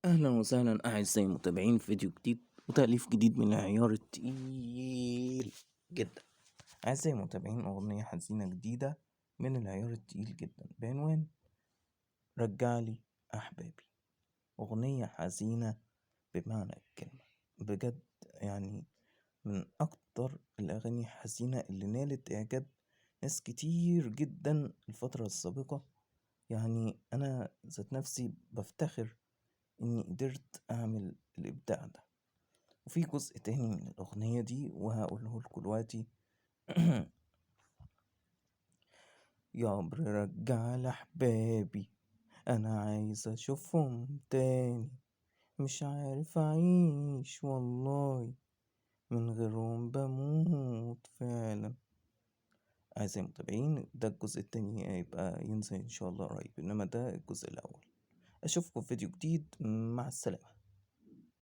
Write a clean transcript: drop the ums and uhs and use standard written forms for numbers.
أهلا وسهلا أعزائي المتابعين في فيديو جديد وتأليف جديد من العيار التقيل جدا. أعزائي المتابعين، أغنية حزينة جديدة من العيار التقيل جدا بعنوان رجعلي أحبابي. أغنية حزينة بمعنى الكلمة بجد، يعني من أكتر الأغاني الحزينة اللي نالت إعجاب ناس كتير جدا الفترة السابقة. يعني أنا ذات نفسي بفتخر إني قدرت أعمل الإبداع ده. وفي جزء تاني من الأغنية دي وهقوله لكم دلوقتي. يا عمر رجع لأحبابي، أنا عايز أشوفهم تاني، مش عارف أعيش والله من غيرهم بموت فعلا. أعزائي المتابعين، ده الجزء التاني هيبقى ينزل إن شاء الله قريب، إنما ده الجزء الأول. أشوفكم في فيديو جديد، مع السلامة.